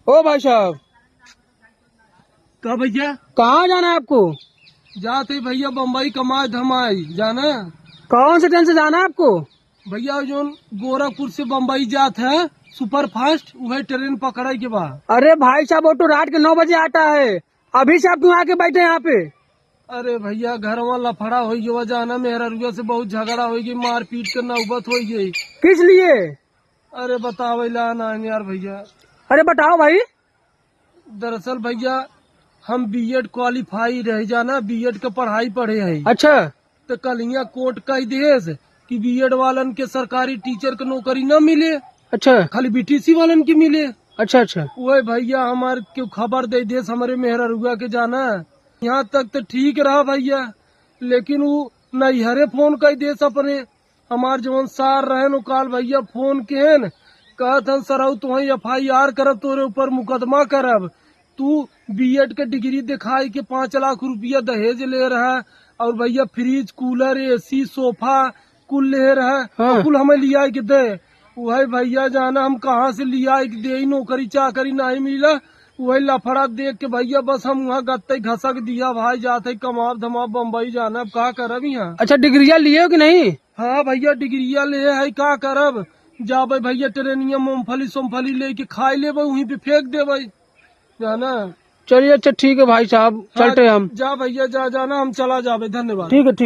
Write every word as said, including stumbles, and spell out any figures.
ओ भाई साहब। का भैया? कहाँ जाना है आपको? जात है भैया बम्बई कमाई धमाई, जाना। कौन से ट्रेन से जाना है आपको? भैया जौन गोरखपुर से बम्बई जात है सुपर फास्ट, वही ट्रेन पकड़े के बा। अरे भाई साहब, वो तो रात के नौ बजे आता है, अभी से आप क्यों आके बैठे यहाँ पे? अरे भैया, घरवा लफड़ा होइ गवा, जाना, मेहररुआ से बहुत झगड़ा होइ गई, मारपीट के नौबत होइ गई। किस लिए? अरे बतावे ला ना यार भैया। अरे बताओ भाई। दरअसल भैया, हम बीएड क्वालिफाई रहे, जाना, बीएड के पढ़ाई पढ़े हैं। अच्छा। तो कल हियाँ कोर्ट कह देस कि बीएड वालन के सरकारी टीचर के नौकरी ना मिले। अच्छा। खाली बीटीसी वालन के मिले। अच्छा, अच्छा। वही भैया, हमार क्यों खबर दे देस हमरे मेहररुआ के, जाना। यहाँ तक तो ठीक रहा भैया, लेकिन वो नैहरे फोन कह देस अपने। हमार जवन सार रहन, वो काल भैया फोन केहन, कहत हन, "सरऊ, तोहई एफआईआर करब, तोरे ऊपर मुकदमा करब। तू बीएड के डिग्री दिखाई के पाँच लाख रुपया दहेज ले रहा, और भैया फ्रिज, कूलर, एसी, सोफा कुल ले रहा, हाँ। और कुल हमें लिया के दे।" वही भैया जाना हम कहाँ से लिया के दे, नौकरी चाकरी नहीं मिला। वही लफड़ा देख के भैया बस हम वहाँ गत्ते घसक दिया, भाई जात है कमाब धमाब बम्बई जाना, अब का करब यहाँ। अच्छा, डिग्रिया लिए हो कि नहीं? हाँ भैया, डिग्रिया ले है, का करब? जाबे भैया ट्रेनिया मूंगफली सोमफली लेके खाई लेबे, वहीं पे फेंक देबे, जाना। चलिए, अच्छा ठीक है भाई साहब, हाँ, चलते हैं हम। जा भैया, जा, जाना, हम चला जाबे, धन्यवाद। ठीक है, ठीक।